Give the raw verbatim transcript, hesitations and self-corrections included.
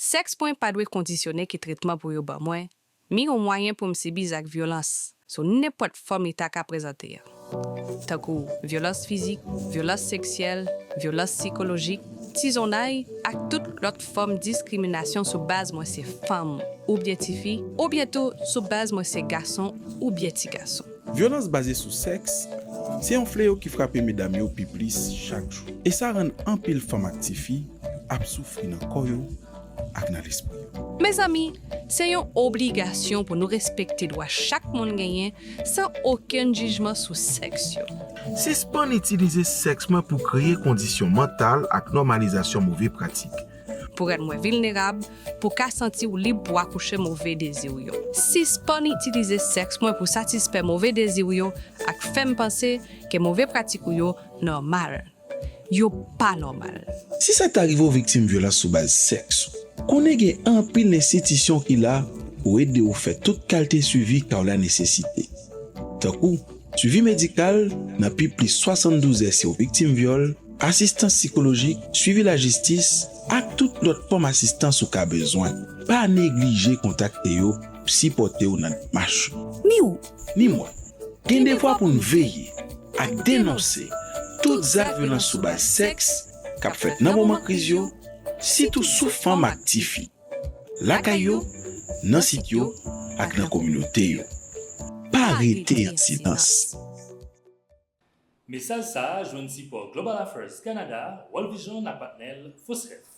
Sèks mwen pa dwe kondisyone ki tretman pou yo ban mwen, mi yon mwayen pou m sibi zak vyolans sou nenpòt fòm li ta ka prezante a, tankou vyolans fizik, vyolans seksyèl, vyolans sikolojik, tizonnay ak tout lòt fòm diskriminasyon sou baz mwen se fanm oubyen tifi, oubyen tou sou baz mwen se gason oubyen ti gason. Vyolans baze sou sèks se yon fleyo ki frape medam yo pi plis chak jou. E sa rann anpil fanm ak tifi ap soufri nan kò yo ak nan lespri yo. Mezanmi, se yon obligasyon pou nou respekte dwa chak moun genyen san okenn jijman sou sèks yo. Sispann itilize sèks mwen pou kreye kondisyon mantal ak nòmalizasyon move pratik. Pou rann mwen vilnerab, pou ka santi w lib pou akouche move dezi w yo. Sispann itilize sèks mwen pou satisfè move dezi w yo ak fè m panse ke move pratik ou yo nòmal. Yo pa nòmal. Si sa ta rive w viktim vyolans sou baz sèks, konnen gen anpil enstitisyon ki la pou ede w fè tout kalte swivi ka w la nesesite. Tankou, swivi medikal nan pi plis swasanndouz è si w viktim vyòl, asistans sikolojik, swivi lajistis, ak tout lòt fòm asistans ou ka bezwen. Pa neglije kontakte yo pou sipòte w nan demach ou. Ni w, ni mwen, gen devwa pou n veye ak denonse tout zak vyolans sou baz sèks k ap fèt nan moman kriz yo, sitou sou fanm ak tifi, lakay yo, nan sit yo ak nan kominote yo. Pa rete an silans. Mesaj sa a jwenn sipò Global Affairs Canada, World Vision ak patnè l Fosref.